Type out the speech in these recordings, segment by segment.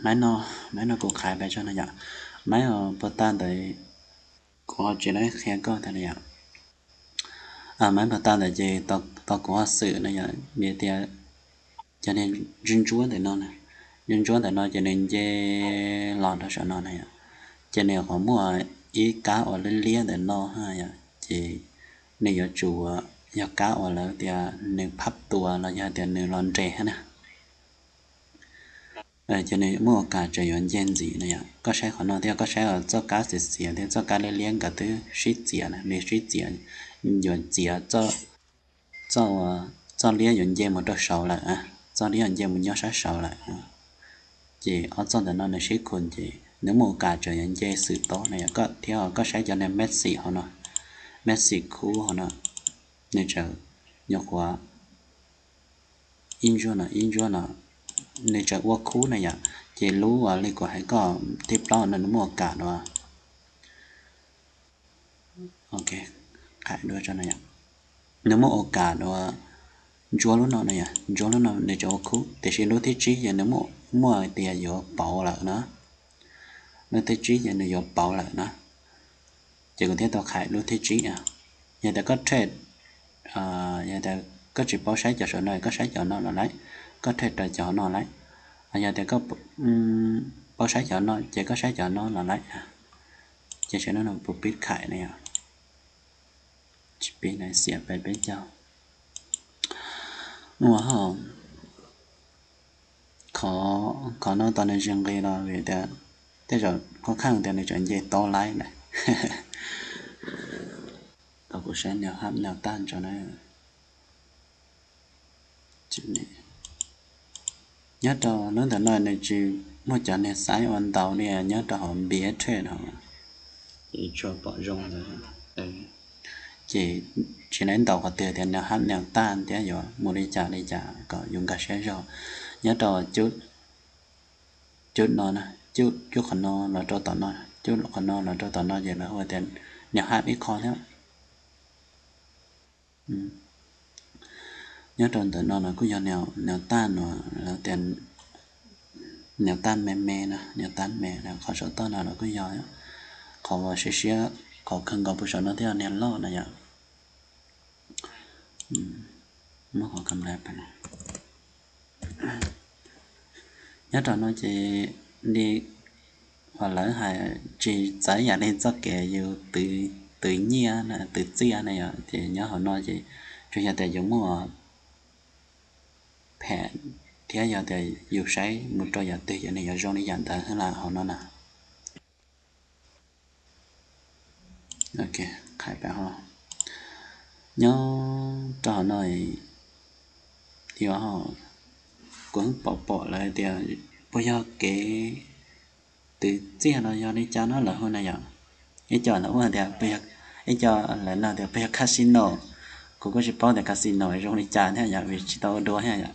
Maiv no, maiv no kuv qhais pais tso no yom. Maiv puag ta ntawd, kuv ho tsis qhia koj tas no yom. Maiv puag ta ntawd ces tau kuv ho xwm no yom, vim tias cov niag ntsuab ntsuab ntawm no, ntsuab ntsuab ntawm no ces nws nce los rau saum no na yom. Ces nws qhov muaj ib kab uas liab liab ntawm no, ces nws yuav tsum yog kab uas lawv tias nws phab tua los yog tias nws los nres na. Ces nws muaj ua kam tseem yuav nce ntxiv na yom. Koj saib qhov no thiab koj saib txoj kab xiav xiav thiab txoj kab liab liab nkawd twb sib txiav na, nws sib txiav, yuav txiav txoj liab yuav nce mus rau saud lawm, txoj liab yuav nce mus nyob sab saud lawm. Ces ob txoj ntawm no nws sib khum ces nws muaj ua kam tseem yuav nce xwm tod na yom. Koj thiab koj saib cov niag mexi hauv no, mexi khub hauv no, nws tseem nyuam qhuav ib ntsuab no ib ntsuab no, nws tseem ua khub na yom. Ces lub uas li kuv hais koj thib plaub no nws muaj ua kam dua, qhais dua tso no yom, nws muaj ua kam dua ntsuab lub no na yom, ntsuab lub no nws tseem ua khub, tiam sis lub thib tsib ces nws muaj tias yuav pauv lawm na. Lub thib tsib ces nws yuav pauv lawm na. Ces kuv thiaj tau qhais lub thib tsib. Yog tias koj rhe, yog tias koj tsis paub saib cov saum no koj saib cov no los laib, koj rhe rau cov no laib. Yog tias koj paub saib cov no ces koj saib cov no los laib. Ces saib no puas pib khais na yom. Tsis pib na, xiam pais peb caug. Ua ho, qhov no tos nws tsis nqis los vim tias tej zaum qhov kheej tias nws tseem nce tau laib na. Tau kuv saib nws hab nws tag tso na. Nyob rau lub ntawm no nws tsis muaj cov niag xaiv ua ntau li nyob rau hauv npiav trade no, ces tsuas pom zoo ntawd. Ces tsis ntaub qhov twg tias nws hab nws tag thiab yuav mus li cas li cas kom yus nkag siab zog. Nyob rau cub no, cub qhov no los rau tom no, cub qhov no los rau tom no ces lawv hu tias nws hab ib qho thiab. Nyob rau ntawm no los kuj yog nws tag no, lawv tias nws tag me me na, nws tag me na, qhov saum toj no los kuj yog, qhov uas siab siab, qhov kawg nkaus puag saum no thiab niag loj na yom. Muab qhov kam lab pais na. Nyob rau no ces li uas lawv hais tsis txawv yam li txoj kev yus twv nyiaj na, twv txiaj na yom, ces nyob hauv no ces tsuas yog tias yus muaj phem thiab yog tias yus saib mus rau yam twg ces nws yuav zoo li yam ntawd xwb las hauv no na. Qhais pais ho nyob rau hauv no, kuv pom pom lawv tias puas yog kev twv txiaj los yog li cas no lawv hu na yom. Ib co lawv hu tias, ib co lawv no tias puas yog casino. Kuv kuj tsis paub tias casino zoo li cas thiab yom, vim tsis tau ua dua thiab yom.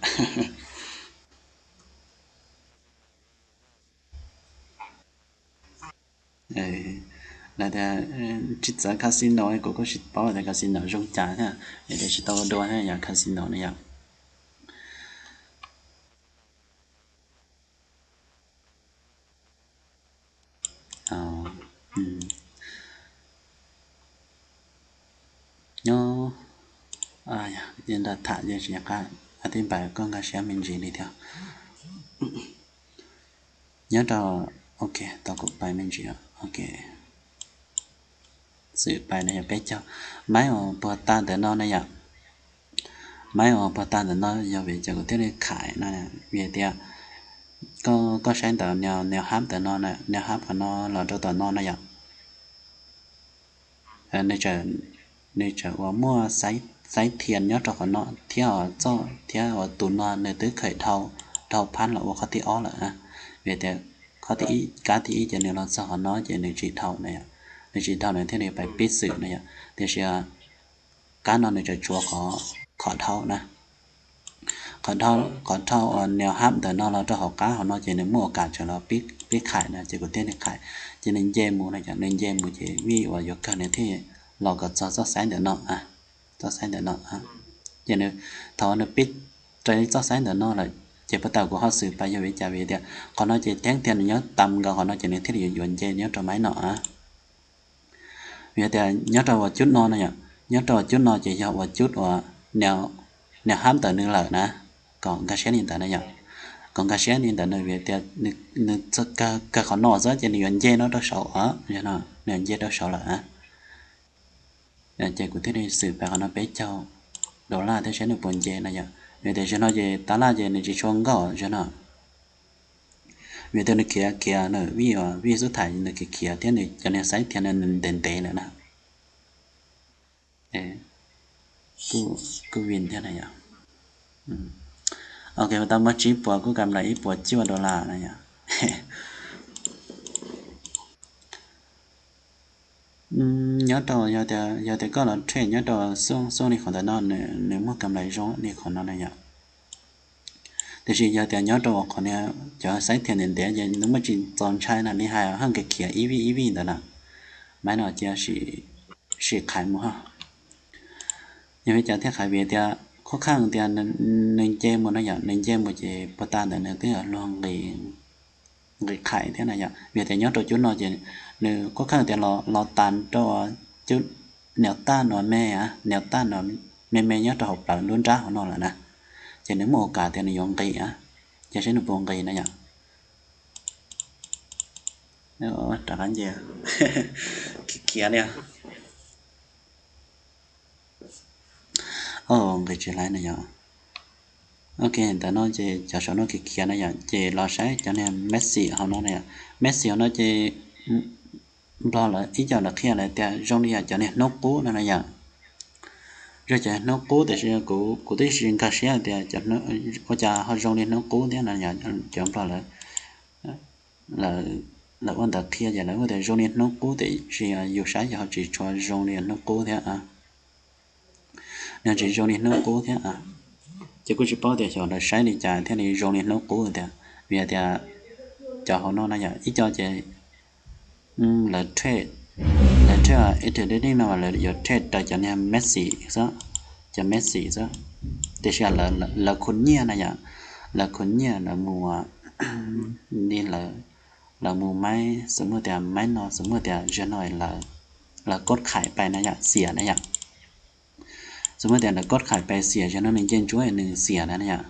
Lawv tias tsis txawv casino, kuv kuj tsis paub tias casino zoo cas thiab, es tias tsis tau ua dua thiab yom, casino na yom. Nyob, nram tham yeej tsis nco qab, a tib npaim koj nkag siab me ntsis li thiab. Nyob rau, ok, tau kuv pais me ntsis, ok. Xwm pais no yog peb caug. Maib uas puag ta ntawm no na yom. Maib uas puag ta ntawm no yog vim cas kuv thiaj li khais no, vim tias koj saib ntawm neo hab ntawm no, neo hab qhov no los rau tom no na yom. Nws tseem uas muaj xaiv thias nyob rau qhov no thiab, txoj thiab uas tus no nws twb khaim dhau, dhau phab los ua qhov thib ob lawm. Vim tias qhov thib ib, kab thib ib ces nws los txog qhov no ces nws tsis dhau na, nws tsis dhau nws thiaj li pais pib xwm na yom. Tiam sis kab no nws tseem tshuav qhov dhau na. Qhov dhau uas neo hab ntawm no los rau hauv qab hauv no ces nws muaj ua kam tseem los pib khais na, ces kuv thiaj li khais. Ces nws nce mus na, nws nce mus ces vij uas yuav kawg nws thiaj los kom txog txoj xaiv ntawm no, txoj xaiv ntawm no. Ces thaum nws pib raws li txoj xaiv ntawm no lawm, Ces puag ta kuv ho xwm pas yog vim li cas, vim tias qhov no ces theeb tiag nws nyob tas nkaus qhov no ces nws thiaj li yuav nce nyob rau maiv no. Vim tias nyob rau uas cub no no yom, nyob rau uas cub no ces yog uas cub uas nws hab ntawm nws lawm na, kom nkag siab li ntawd na yom. Kom nkag siab li ntawd nws vim tias nws kawg qhov no xwb ces nws yuav nce no rau saud, nws yuav nce rau saud lawm. Ces kuv thiaj li xwm pas qhov no peb caug dollar thiab saib nws puas nce na yom. Vim tias zaum no ces tab laj ces nws tsis tshua nkauj zaum no. Vim tias nws khiav khiav na, vij vij xub thaiv nws khiav khiav thiab nws cov niag xaiv thiab nws ntev ntev lawm na. Kuj vin thiab na yom. Ok, tau muab tsib puas kuj kam lais ib puas cuaj dollar na yom. Nyob rau yog tias koj los trade nyob rau xub li qhov ntawm no nws muaj kam lais zoo li qhov no na yom. Tiam sis yog tias nyob rau qhov niag cov xaiv thiab ntev ntev ces nws muaj tsis txaus ntshai na, li hais haj nkes khiav ib vij ib vij ntawd na. Maiv no cia sim qhais mus ho. Yog vim cas thiaj qhais? Vim tias khuab khaj tias nws nce mus no yom, nws nce mus ces puag ta ntawd nws twb luag nqis qhais thiab na yom. Vim tias nyob rau cub no ces nws khuab khaj tias los tas rau cub niam taj no me, niam taj no me me nyob rau hauv plawv nruab nrab hauv no lawm na. Ces nws muaj ua kam tias nws yuav nqis, ces saib nws puas nqis na yom. Rov qab nce, khiav khiav li. Nqis tsis laiv na yom. Ok, ntawm no ces cov saum no khiav khiav na yom, ces los saib cov niag message hauv no na yom. Message hauv no ces Nplog lawv ib co lawv qhia lawv tias zoo li yog cov niag hnub qub no na yom. Zoo cov hnub qub tiam sis kuv twb tsis nkag siab tias ua cas ho zoo li hnub qub thiab no. Cov Nplog lawv ua ntawv qhia ces lawv ua tias zoo li hnub qub tiam sis yus saib ces ho tsis tshua zoo li hnub qub thiab. Nws tsis zoo li hnub qub thiab. Ces kuj tsis paub tias xyov lawv saib li cas thiaj li zoo li hnub qub tias, vim tias cov hauv no na yom, ib co ces lawv trade, lawv trade interest rate no mas lawv yuav trade raws cov niag message xwb, cov message xwb. Tiam sis lawv khu nyiaj na yom, lawv khu nyiaj lawv mus li lawv mus maiv, xws muaj tias maiv no, xws muaj tias zaum no lawv kod khais pais na yom, xiam na yom. Xws muaj tias lawv kod khais pais xiam, zaum no nws nce ntsuab nws xiam na yom,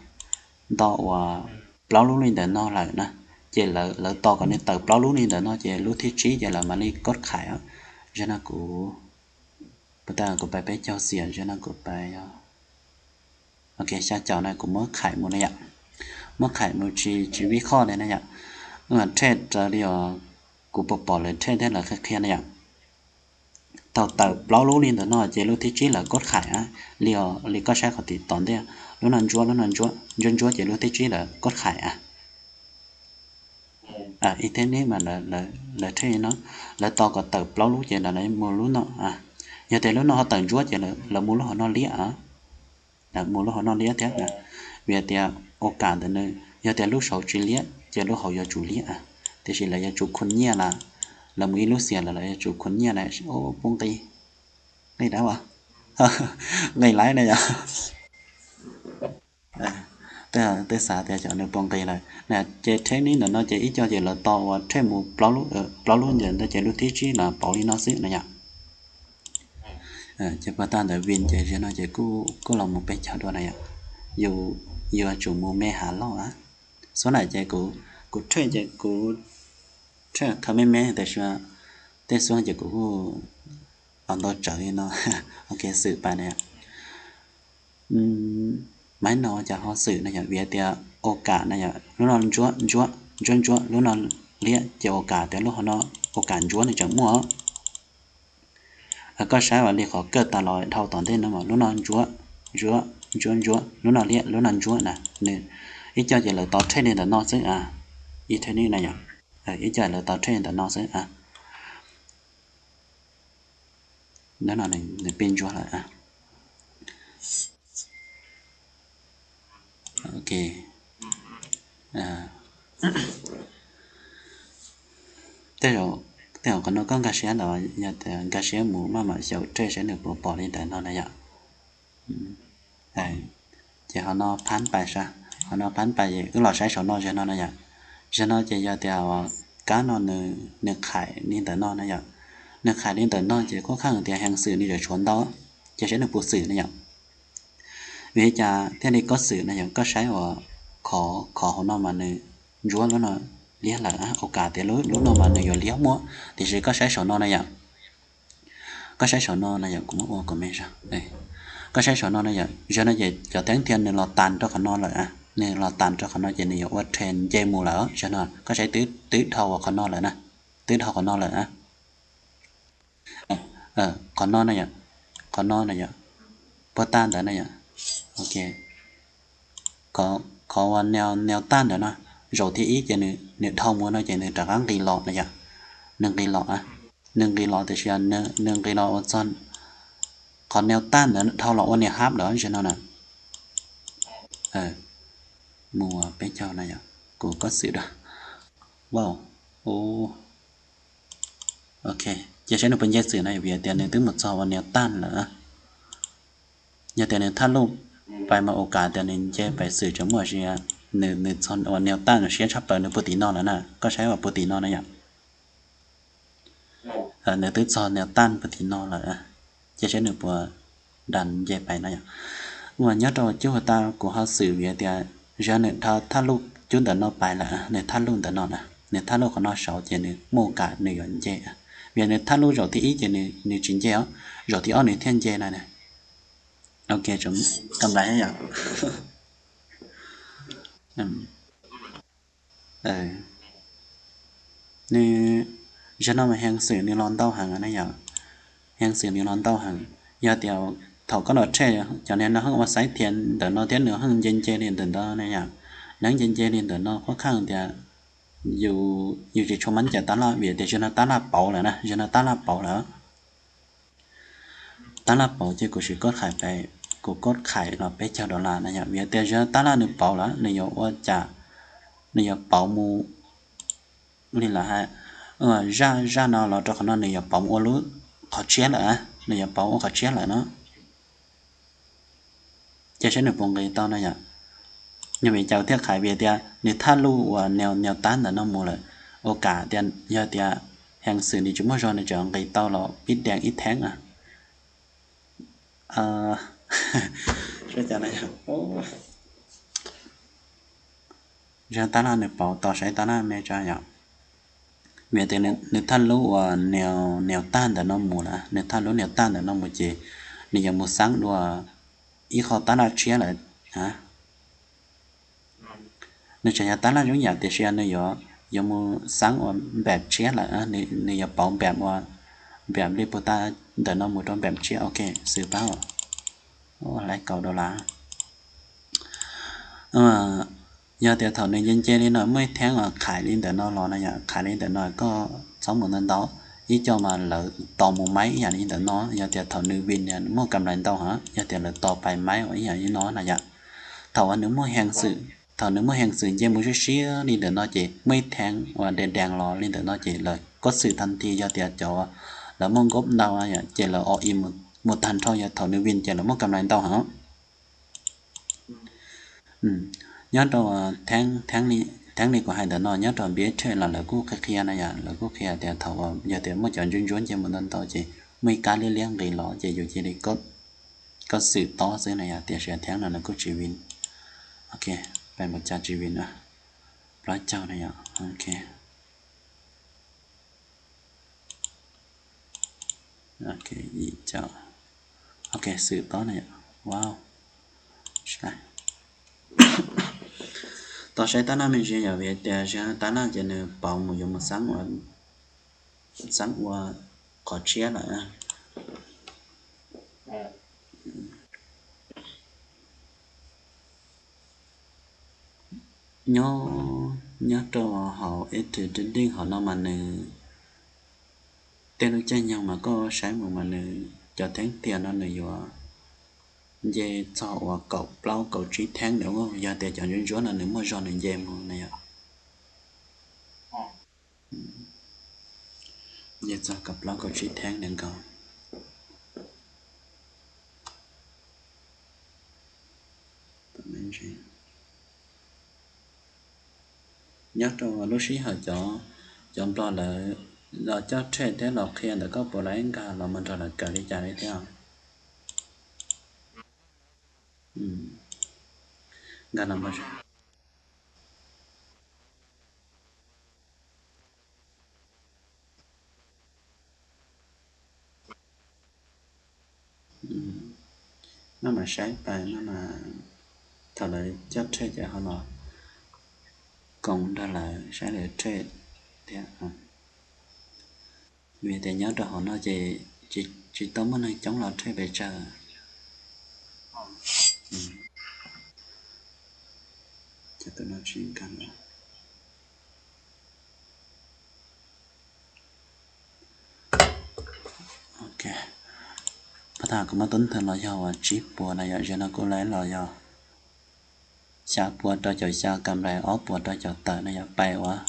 nto uas plaub lub li ntawm no lawm na, ces lawv tos kom nws tawm plaub lub li ntawm no ces lub thib tsib ces lawv mam li kod khais. Zaum no kuv, puag ta kuv pais peb caug xiam, zaum no kuv pais, ok, xya caum na kuv muab khais mus na yom. Muab khais mus tsis, tsis vij qhoj li na yom. Trade raws li os kuv pom pom lawv trade thiab lawv qhia qhia na yom. Thaum tawm plaub lub li ntawm no ces lub thib tsib lawv kod khais. Li os, li koj saib qhov tim tom ntej, lub no ntsuab, lub no ntsuab ntsuab ces lub thib tsib lawv kod khais. Ib thib neb mas lawv trade no, lawv tos kom tawm plaub lub ces lawv mus lub no. Yog tias lub no ho tawm ntsuab ces lawv mus lub hauv no liab. Lawv mus lub hauv no liab thiab. Vim tias ua kam ntawm nws, yog tias lub saud tsis liab ces lub hauv yuav tsum liab. Tiam sis lawv yuav tsum khu nyiaj lawm, lawv mus ib lub xiam lawm lawv yuav tsum khu nyiaj na. Poob nqi, nqi dab as, nqi laiv na yom. Twb xav tias cov nws poob nqi lawm na. Ces trade li ntawm no ces ib co ces lawv tos uas trade mus plaub lub ntawm ntawd ces lub thib tsib lawv pauv li no xwb na yom. Ces puag ta ntawd vin ces zaum no ces kuj los mus peb caug dua na yom. Yus yuav tsum mus me hav loj. Xub na ces kuv trade ces kuv trade khav me me tiam sis tej xub ces kuv kuj los ntau tsawv li no. Ok, xwm pais na yom. Maiv no cas ho xwm na yom, vim tias ua kam na yom, lub no ntsuab ntsuab ntsuab ntsuab, lub no liab ces ua kam tias lub hauv no ua kam ntsuab nws tseem muaj. Koj saib ua li qhov kawg tas los dhau tom ntej no mas lub no ntsuab ntsuab ntsuab ntsuab, lub no liab lub no ntsuab na. Nws ib co ces lawv tos trade li ntawm no xwb. Ib co lawv tos trade li ntawm no xwb. Nws pib ntsuab lawm. Ok, tej zaum qhov no koj nkag siab ntawd, yog tias nkag siab mus maj mam xyaum trade saib nws puas pom li ntawm no na yom. Ces ho no phab pais sab, Qhov no qab pas wb los saib saum no, zaum no na yom. Zaum no ces yog tias kab no nws, nws qhais li ntawm no na yom. Nws qhais li ntawm no ces khuab kheej tias heev xwm nws yuav tshuav ntau, ces saib nws puas xwm na yom. Vim li cas thiaj li koj xwm na yom, koj saib uas khov, khov hauv no mas nws ntsuab lub no liab lawm, ua kam tias lub no mas nws yuav liab muab, tiam sis koj saib saum no na yom. Koj saib saum no na yom, kuv muab ua kom me zog. Koj saib saum no na yom, zaum no ces cov teeb thiaj nws los tas rau qhov no lawm, nws los tas rau qhov no ces nws yuav ua rhe nce mus lawm. Zaum no koj saib twb dhau qhov no lawm na, twb dhau qhov no lawm na. Qhov no na yom, qhov no na yom, puag ta ntawd na yom. Ok, qhov uas neo, neo tag ntawd no, zaum thib ib ces nws, nws dhau mus no ces nws rov qab nqis los na yom. Nws nqis los, nws nqis los tiam sis nws nqis los ua txog qhov neo tag ntawd dhau los ua niag hab lawm zaum no na. Mus peb caug na yom, kuv koj xwm da. Wow, ok, ces saib nws puas nce xwm na, vim tias nws twb mus txog ua neo tag lawm. Yog tias nws thaj luj pais mas ua kam tias nws nce pais xwm tseem muaj zia, nws, nws txog ua neo tag nws siab tshaj plaws nws puag tim no lawm na, koj saib uas puag tim no na yom. Nws twb txog neo tag puag tim no lawm, ces saib nws puas da nce pais na yom. Uas nyob rau cuj tag kuv ho xwm vim tias zog nws dhau thaj luj cub ntawm no pais lawm, nws thaj luj ntawm no na, nws thaj luj qhov no saud ces nws muaj kam nws yuav nce. Vim nws thaj luj zaum thib ib ces nws tsis nce os, zaum thib ob nws thiaj nce na. Ok, kam nplais yom. Nws, zaum no mas heev xwm nws los ntau heev na yom, heev xwm nws los ntau heev. Yog tias thaum koj los tshej cov niag no heej ua xaiv thias ntawm no thiab nws heej nce nce li ntawm no na yom, nws heej nce nce li ntawm no khuab kheej tias yus, yus tsis tshua mab cawm tab laj vim tias zaum no tab laj pauv lawm na, zaum no tab laj pauv lawm. Tab laj pauv ces kuv sim koj khais pem, kuv koj khais los peb caug dollar na yom, vim tias zaum tab laj nws pauv lawm nws yuav ua cas, nws yuav pauv mus li lawm hais, zaj, zaj no los rau qhov no nws yuav pauv mus ua lub qhov tshiab lawm, nws yuav pauv ua qhov tshiab lawm no. Ces saib nws puas nqis tau na yom. Yog vim cas thiaj khais vim tias nws thaj luj uas neo, neo tab ntawm no mus lawm, ua kam tias yog tias heev xwm nws tsis muaj zog nws tseem nqis tau los pib dees ib theeb na. Saib cas na yom. Zaum tab laj nws pauv tos saib tab laj me tsa yom. Vim tias nws thaj lub uas neo, neo tag ntawm no mus lawm, nws thaj lub neo tag ntawm no mus ces nws yuav mus xaab dua ib qho tab laj tshiab lawm. Nws tseem yog tab laj zoo yam tiam sis nws yuav, yuav mus xaab ua npem tshiab lawm, nws yuav pauv npem ua, npem li puag ta ntawm no mus rau npem tshiab. Ok, xwm pab, laiv kaum dollar. Yog tias thaum nws nce nce li no muaj ib theeb uas khais li ntawm no los na yom, khais li ntawm no koj txhob mus ntau ntau, ib co mas lawv tos mus maib ib yam li ntawm no, yog tias thaum nws vin muaj kam nplais ntau heev, yog tias lawv tos pais maib ua ib yam li no na yom. Thaum uas nws muaj heev xwm, thaum nws muaj heev xwm nce mus siab siab li ntawm no ces muaj ib theeb uas dees dees los li ntawm no ces lawv koj xwm tag nthi, yog tias cov lawv muaj nkob ntau ces lawv o i mus tag nrho, yog thaum nws vin ces lawv muaj kam nplais ntau heev. Nyob rau theeb li kuv hais ntawm no nyob rau npib thej los lawv kuj qhia qhia na yom, lawv kuj qhia tias thaum yog tias muaj cov ntsuab ntsuab nce mus ntau ntau ces muaj ib kab liab liab nqis los ces yus cia li koj xwm tob xwb na yom, tiam sis theeb no nws kuj tsis vin. Ok, peb mus cas tsis vin na, plaub caug na yom. Ok, ok, xwm tob na yom. Wow, tos saib tab laj me ntsis yom, vim tias tab laj ces nws pauv mus yuav mus xaab ua, xaab ua qhov tshiab lawm. Nyob, nyob rau hauv ib tug dej dej hauv no mas nws tej lub caij nyoog mas koj saib mus mas nws cov theeb tiag no nws yuav nce txog uas kaum plaub kaum tsib theeb ntawd, yog tias cov ntsuab ntsuab no nws muaj zog nws nce mus na yom. Nce txog kaum plaub kaum tsib theeb ntawd nkaus. Nyob rau lub sij hawm cov, cov Nplog lawv los coj trade thiab los qhia ntawm koj puas los nkag los mus nrog lawv kawm li cas li thiab. Nkag los mus maj mam saib pais, maj mam thaum lawv coj trade ces ho los koom nrog lawv saib lawv trade thiab. Vim tias nyob rau hauv no ces tsis tau muaj neeg coob los trade pes tsawg. Cov tus no tsis nkag. Ok, pab tas kuv muab tub ntawd los yog uas tsib puas na yom, zaum no kuv lawv los yog xya puas rau caum xya, kam nplais ob puas rau caum tawm na yom, pais uas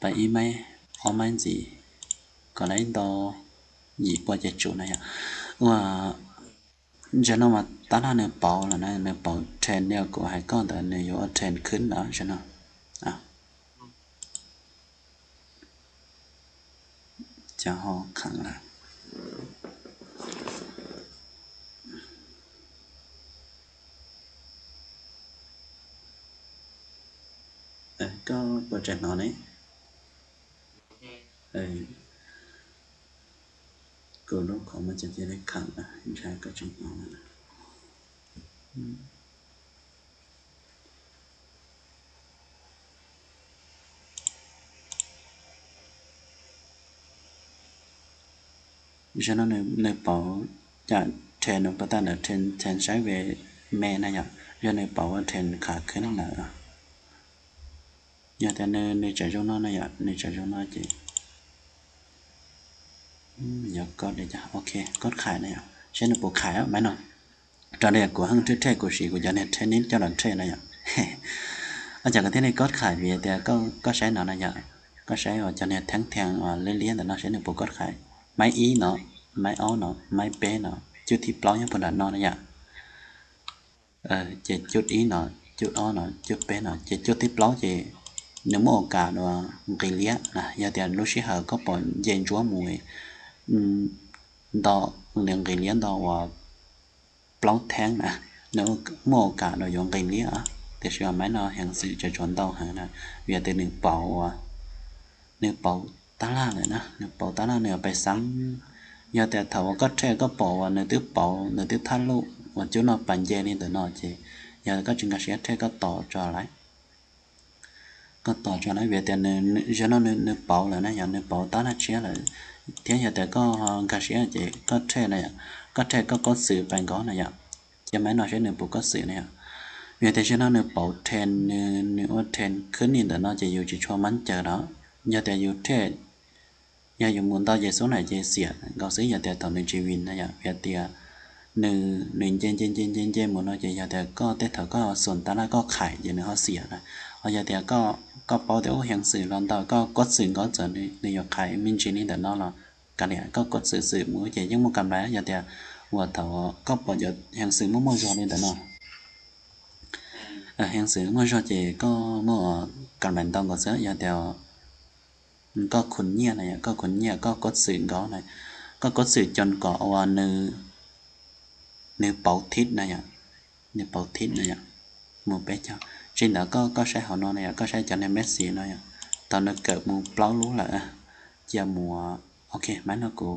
pais ib maib ob maib ntxiv kom lawv ib ntau yim puas ces tsum na yom. Ua zaum no mas tab laj nws pauv lawm na, nws pauv trend li kuv hais koj ntawd, nws yuav ua trend khwb lawm zaum no. Cov ho kheev lawm. Koj puas tseem hnov ne? Kuv lub qhov muag ces cia li kheev, ntshai koj tseem hnov. Zaum no nws pauv cam trend, nws pauv tag ntawm trend sideways me na yom, yog nws pauv ua trend khav khwb lawm. Yog tias nws tseem zoo no na yom, nws tseem zoo no ces yog koj, ok, koj khais na yom, saib nws puas khais maiv no. Raws li kuv heej trade, kuv siv kuv cov niag trade nib coj los trade na yom. Ua cas kuv thiaj li koj khais? Vim tias koj saib no na yom, koj saib uas cov niag theeb theej uas liab liab ntawm no, saib nws puas koj khais. Maib ib no, maib ob no, maib peb no, cuj thib plaub nyob puag nram no na yom. Ces cuj ib no, cuj ob no, cuj peb no, ces cuj thib plaub ces nws muaj ua kam uas nqis liab na. Yog tias lub sij hawm koj pom nce ntsuab mus nto, nqis liab nto uas plaub theeb na, nws muaj ua kam uas yuav nqis liab, tiam sis uas maib no heev xwm tseem tshuav ntau heev na, vim tias nws pauv uas nws pauv tab laj lawm na, nws pauv tab laj, nws pais xeeb. Yog tias thaum uas koj trade koj pom uas nws twb pauv, nws twb thaj luj uas cuj noj pas nce li ntawm no ces yog koj tsis nkag siab trade koj tos tso lawm. Koj tos tso lawm vim tias zaum no nws pauv lawm na yom, nws pauv tab laj tshiab lawm, thiab yog tias koj nkag siab ces koj trade na yom, koj trade koj kob xwm pais nkaus na yom. Cia maib no saib nws puas kob xwm na yom. Vim tias zaum no nws pauv trend, nws ua trend khwb li ntawm no ces yus tsis tshua mab caws lawm. Yog tias yus trade, yog yus mus ntau ces xub na ces xiam nkaus xwb, yog tias thaum nws tsis vim na yom. Vim tias nws nce nce nce nce nce mus no ces yog tias koj tej thaum koj xuas tab laj koj khais ces nws ho xiam na. Ho yog tias koj paub tias ub heev xwm los ntau, koj kob xwm nkaus txawm nws yuav khais me ntsis li ntawm no los kav liam, koj kob xwm xwm mus ces yeej muaj kam nplais. Yog tias uas thaum koj pom cov heev xwm muaj muaj zog li ntawm no, heev xwm muaj zog ces koj muaj kam nplais ntau nkaus xwb. Yog tias koj khum nyiaj na yom, koj khum nyiaj koj kob xwm nkaus na, koj kob xwm coj kom uas nws pauv thib na yom, nws pauv thib na yom, mus peb caug. Tsis ntawd koj, koj saib hauv no na yom, koj saib cov niag message no yom, thaum nws kawm mus plaub lub lawm, cia mus, ok, maib no kuv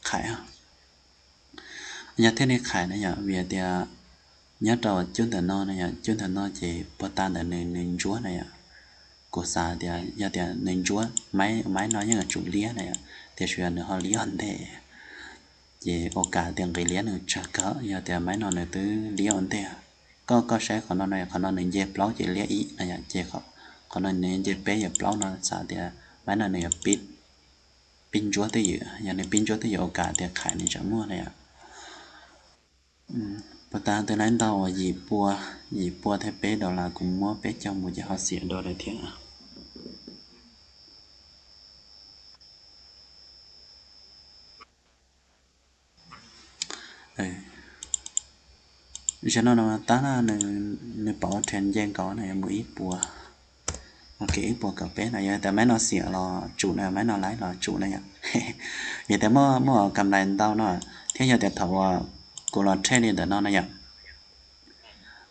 khais. Yog thiaj li khais na yom, vim tias nyob rau cuj ntawm no na yom, cuj ntawm no ces puag ta ntawm nws, nws ntsuab na yom. Kuv xav tias yog tias nws ntsuab, maib, maib no yeej yuav tsum liab na yom, tiam sis nws ho liab ua ntej, ces ua kam tias nqis liab nws tsawg kawg. Yog tias maib no nws twb liab ua ntej, koj, koj saib qhov no na, qhov no nws nce plaub ces liab ib na yom, ces qhov no nws nce peb yog plaub no, xav tias maib no nws yuav pib ntsuab twj ywm, yog nws pib ntsuab twj ywm ua kam tias khais nws tsam muaj na yom. Puag ta twb laib ntau uas yim pua, yim pua thiab peb dollar, kuv muab peb caug mus ces ho xiam dua lawm thiab. Zaum no no tab laj nws pauv trend nce nkaus na, yuav mus ib puas. Ok, ib puas kaum peb no yog tias maiv no xiam los tsum na, maiv no laiv los tsum na yom. Yog tias muaj muaj kam lais ntau no, thiab yog tias thaum uas kuv los trade li ntawm no na yom,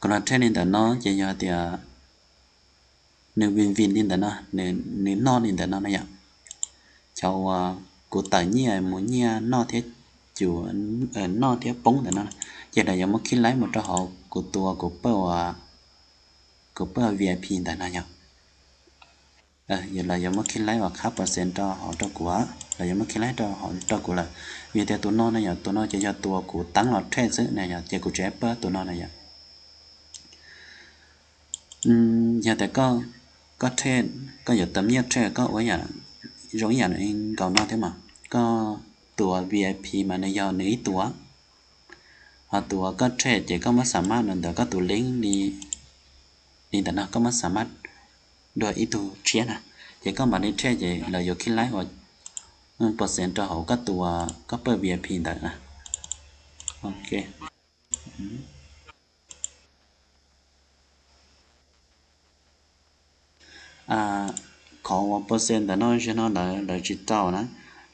kuv los trade li ntawm no ces yog tias nws vim vim li ntawm no, nws noj li ntawm no na yom. Cov uas kuv tawm nyiaj mus nyiaj noj thiab, noj thiab poob ntawm no, ces lawv yuav muab khib laib mus rau hauv kuv tus, kuv pawj, kuv pawj V I P ntawm no yom. Lawv yuav muab khib laib uas khab percent rau hauv rau kuv, lawv yuav muab khib laib rau hauv rau kuv lawm. Vim tias tus no na yom, tus no ces yog tus uas kuv teeb los trade xwb na yom, ces kuv tseem pawj tus no na yom. Yog tias koj, koj trade, koj yuav tam nyiaj trade koj ua zoo ib yam nkaus no thiab mas koj tus V I P mas nws yog nws ib tus, ho tus uas koj trade ces koj muab xam maj ntawm koj tus link li ntawm no, koj muab xam maj dua ib tug tshiab na, ces koj mam li trade ces lawv yuav khib laib ua percent rau hauv koj tus, koj pawj V I P ntawd na. Ok. Qhov uas percent ntawm no zaum no lawv lawv tsis tau na,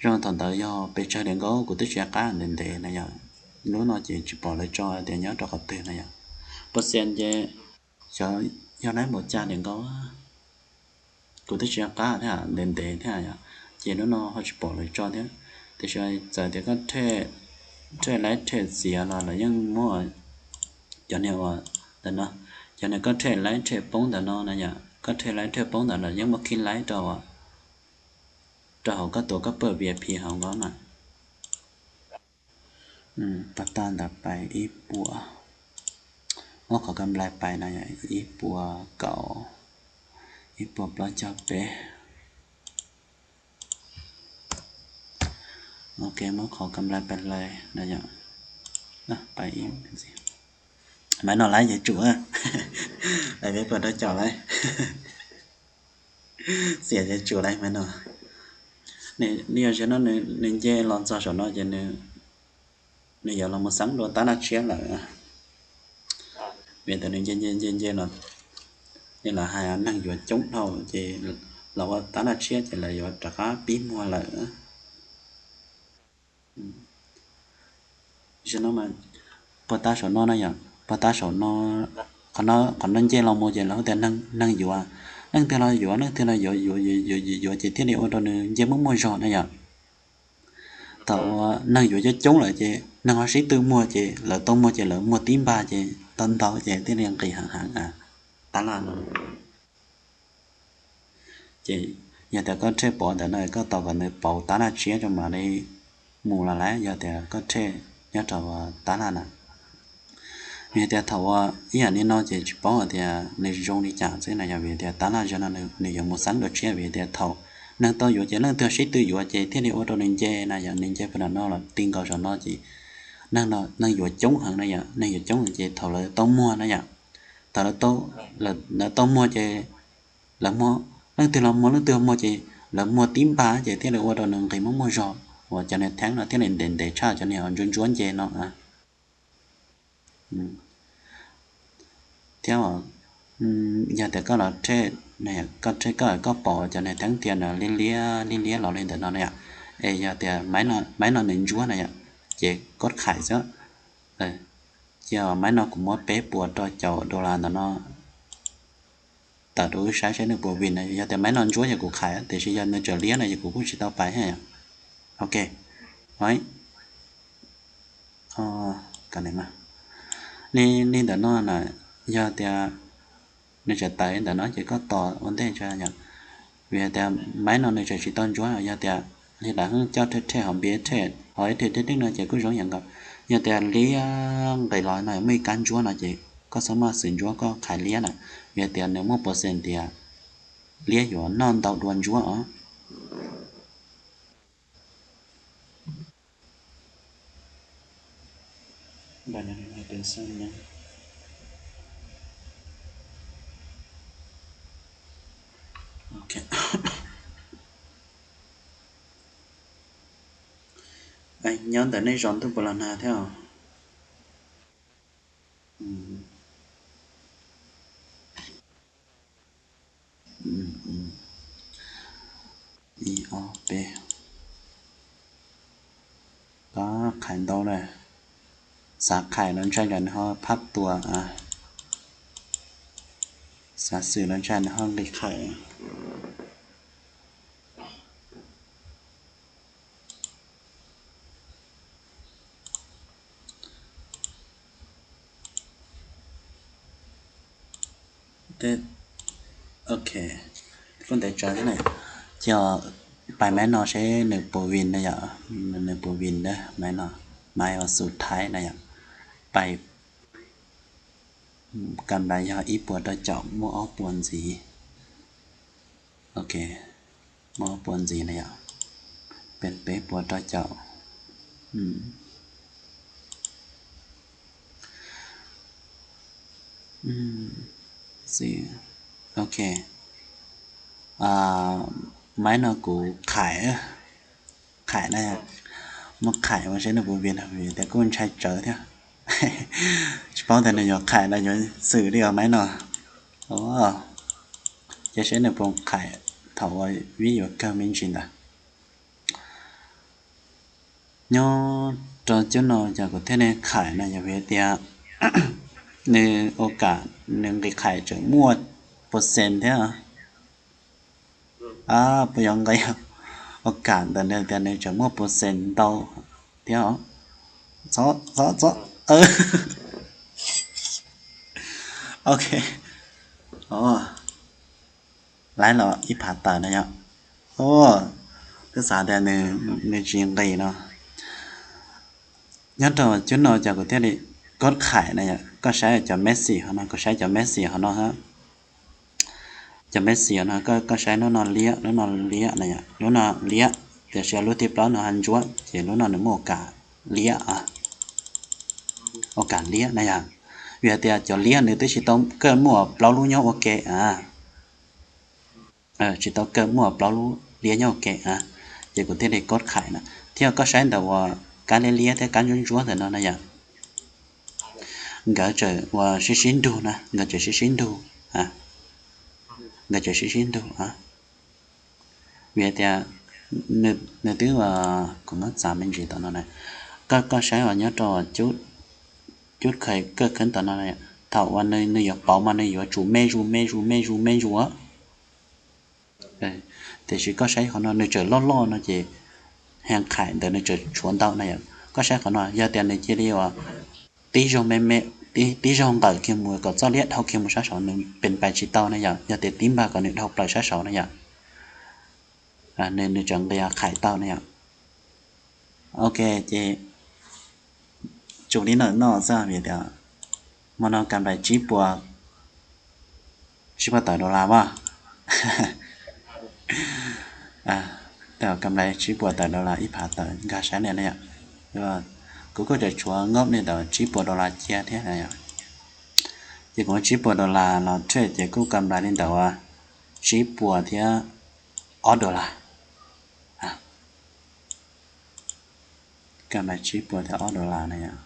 zoo thaum ntawd yog pes tsawg li nkaus kuv twb tsis qab ntev ntev na yom. Lub no ces tsis pom lawv tso tias nyob rau qhov twg na yom. Percent ces xyov yog lab npaum cas li nkaus, kuv twb tsis qab thiab ntev ntev thiab yom, ces lub no ho tsis pom lawv tso thiab. Tiam sis txawm tias koj trade laib trade txiav los lawv yeej muab cov niag uas ntawm no, cov niag koj trade laib trade poob ntawm no na yom, koj trade laib trade poob ntawm lawv yeej muab khib laib rau, rau hauv koj tus koj pawj V I P hauv nkaus mas. Pas tag ntawd pais ib puas, muab qhov kam lais pais no yom, ib puas kaum, ib puas plaub caug peb. Ok, muab qhov kam lais pais lais no yom, pais ib, maiv no laiv ces tsum, peb puas rau caum laiv, xiam ces tsum laiv maiv no. Nws yog zaum no nws nce los txog saum no ces nws yuav los mus xeeb dua tab laj tshiab lawm. Vim tias nws nce nce nce nce los, li lawv hais neeg yuav coob dhau ces los ua tab laj tshiab ces lawv yuav rov qab pib muag lawm. Zaum no, puag ta saum no na yom, puag ta saum no, qhov no nce los mus ces lawv hu tias neeg yuav, leej twg los yuav, leej twg los yuav yuav yuav yuav yuav ces thiaj li ua rau nws nce muaj muaj zog na yom. Thaum uas neeg yuav coob coob lawm ces neeg ho sib tw muag ces lawv tau muag ces lawv muag tib npag ces tau ntau ces thiaj li nqis heev heev tab laj no. Ces yog tias koj trade pov ntawm no koj tos kom nws pauv tab laj tshiab rau mam li mus los lawm, yog tias koj trade nyob rau tab laj na. Vim tias thaum uas ib yam li no ces tsis paub hais tias nws zoo li cas xwb na yom, vim tias tab laj zaum no nws yuav mus xeeb dua tshiab, vim tias thaum neeg tau yuav ces leej twg sib tw yuav ces thiaj li ua rau nws nce na yom, nws nce puag nram no los ti nkaus saum no ces neeg yuav coob heev na yom, neeg yuav coob heev ces thaum lawv tau muag na yom, thaum lawv tau muag ces lawv muag, leej twg los muag leej twg muag ces lawv muag tib npag ces thiaj li ua rau nws nqis muaj muaj zog uas cov niag theeb no thiaj li ntev ntev tshaj cov niag ntsuab ntsuab nce no. Thiab yog tias koj los trade, koj trade koj, koj pom cov niag theeb tiag na liab liab liab liab los li ntawm no na yom, es yog tias maiv no nws ntsuab na yom, ces koj khais xwb. Cia maiv no kuv muab peb puas rau caum dollar ntawm no tawm rau wb saib saib nws puas vim na. Yog tias maiv no ntsuab ces kuv khais, tiam sis yog nws tseem liab no ces kuv kuj tsis tau pais. Ok, li ntawm no na, yog tias nws tseem tawm li ntawm no ces koj tos ua ntej tso yom. Vim tias maiv no nws tseem tsis tau ntsuab, yog tias li lawv coj rhe rhe hauv npias rhe hauv ib rhe rhe no ces kuj zoo yam nkaus. Yog tias liab nqis los no muaj ib kab ntsuab no ces koj txhob maj xwm ntsuab, koj khais liab na. Vim tias nws muaj percent tias liab yuav noj ntau dua ntsuab os. Nyob ntawm nej zos ntuj puas los nag thiab os? Ib ob peb, pab qhais ntau na. Xav qhais los ntshai tsam nws ho phab tua, xav xwm los ntshai nws ho nqis qhais. Ok, kuj ntev tsawv thiab na. Ces pais maiv no seb nws puas vin na yom, nws puas vin na, maiv no, maiv uas xus Thaib na yom. Pais, kam nrad yog ib puas rau caum, muaj ob puas ntxiv. Ok, muaj ob puas ntxiv na yom. Peb, peb puas rau caum. Ok, maiv no kuv qhais, qhais na, muab qhais ua seb nws puas vin, vim tias kuj ntshai tsawv thiab. Tsis paub tias nws yuav qhais los yuav xwm li os maiv no. Ces seb nws puas qhais thaum uas vib yuav kawg me ntsis ntawd. Nyob rau cub no ces kuv thiaj li qhais no yog vim tias nws ua kam nws nqis qhais tseem muaj percent thiab. Puas yuav nqis ua kam ntawm nws tias nws tseem muaj percent ntau thiab os. Txhob, txhob, txhob. Ok, laiv los ib phav tawm na yom. Twb xav tias nws tsis nqis no. Nyob rau cub no ces kuv thiaj li kov qhais na yom, koj saib cov message hov no, koj saib cov message hov no hab. Cov message hov no koj saib lub no liab, lub no liab na yom, lub no liab, tiam sis lub thib plaub no ho ntsuab ces lub no nws muaj ua kam liab, ua kam liab na yom. Vim hais tias cov liab nws twb tsis tau kawg muaj plaub lub nyob ua ke a. Tsis tau kawg muaj plaub lub liab nyob ua ke a. Ces kuv thiaj li kov qhais na. Thiab koj saib ntawm uas kab liab liab thiab kab ntsuab ntsuab ntawm no na yom, nkawd tseem uas sib sib nrug na, nkawd tseem sib sib nrug, nkawd tseem sib sib nrug. Vim tias nws twb, kuv muab txav me ntsis tom no na. Koj, koj saib uas nyob rau cub khaws kawj kheeb tom no, thaum uas nws yuav pauv mas nws yuav tsum me zus me zus me zus me zus. Tiam sis koj saib qhov no nws tseem loj loj no ces heev qhais ntawd nws tseem tshuav ntau na yom. Koj saib qhov no yog tias nws cia li uas tib zaug me me, tib zaug nqawm kiag mus kom txoj liab dhau kiag mus sab saud nws pes pais tsis tau na yom, yog tias tib npag kom nws dhau plaws sab saud na yom, nws tseem nqis qhais tau na yom. Ok, ces tsum li no no xwb vim tias hmo no kam nplais tsib puas, tsib puas tawm dollar as. Kam nplais tsib puas tawm dollar ib phav tawm nkag saib na yom. Kuv kuj tseem tshuav nkob li ntawm tsib puas dollar cia thiab na yom. Ces kuv muab tsib puas dollar los trade ces kuj kam nplais li ntawm uas tsib puas thiab ob dollar. Kam nplais tsib puas thiab ob dollar na yom.